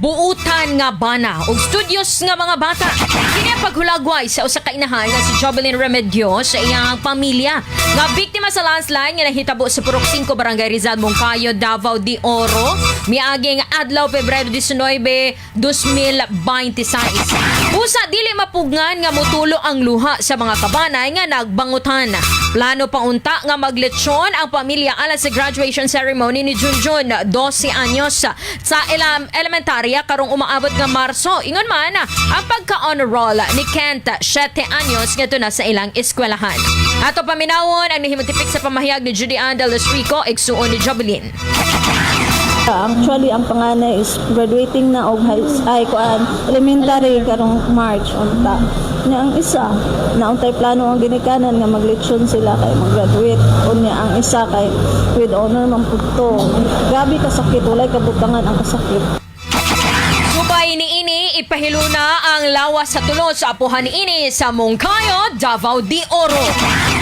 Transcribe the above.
Buutan nga bana ug studious nga mga bata. Kini ang paghulagway sa usa ka inahan nga si Jovelyn Remedios sa iyang pamilya nga biktima sa landslide nga nahitabo sa Purok 5, Barangay Rizal, Moncayo, Davao de Oro miaging adlaw Pebrero 19, 2026. Busa dili mapugngan nga mutulo ang luha sa mga kabanay nga nagbangutan. Plano pa unta nga maglechon ang pamilya alas sa graduation ceremony ni Junjun, 12 anyos, sa elementarya karong umaabot nga Marso. Ingon man ang pagka-honor roll ni Kent, 7 anyos, ngadto na sa ilang eskwelahan. Ato paminawon ang nahimong sa pamahayag ni Judy Ann Del Rico, igsuon ni Jovelyn. Actually, ang panganay is graduating na og high, ay kuan, elementary karong March unta. Nya ang isa, nauntay plano ang ginikanan nga maglechon sila kay mag-graduate. Unya ang isa kay with honor man pud to. Grabe kasakit, walay kabutangan ang kasakit. Subay niini, ipahiluna ang lawas sa tulo sa apuhan niini sa Moncayo, Davao de Oro.